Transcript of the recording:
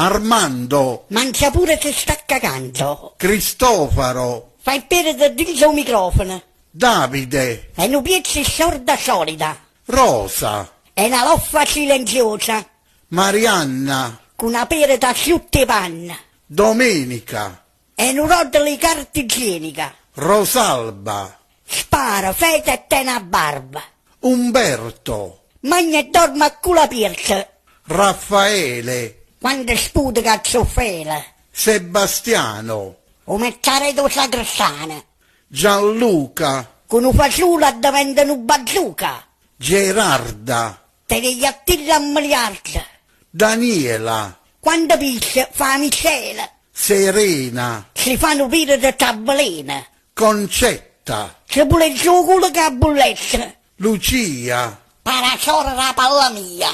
Armando. Mangia pure se sta cacando. Cristofaro. Fa 'e pere dint' 'o microfono. Davide. È nu piezzo 'e sorda solida. Rosa. È na loffa silenziosa. Marianna. Cu na pera d'asciutto 'e panne. Domenica. È nu rotolo 'e carta igienica. Rosalba. Spara, feta e tene 'a barba. Umberto. Magna e dorme a culo apierto. Raffaele. Quando sputa caccia 'o fele. Sebastiano. 'O mette areto 'o sacrestano. Gianluca. Cu nu fasulo addeventa nu bazooka. Gerarda. Tene 'e gliattille a miliarde. Daniela. Quando piscia fa 'a miscela. Serena. Si fa nu pirito t'avvelena. Concetta. Se pulezza 'o culo cu 'a bulletta. Lucia. Pare 'a sora d' 'a palla mia.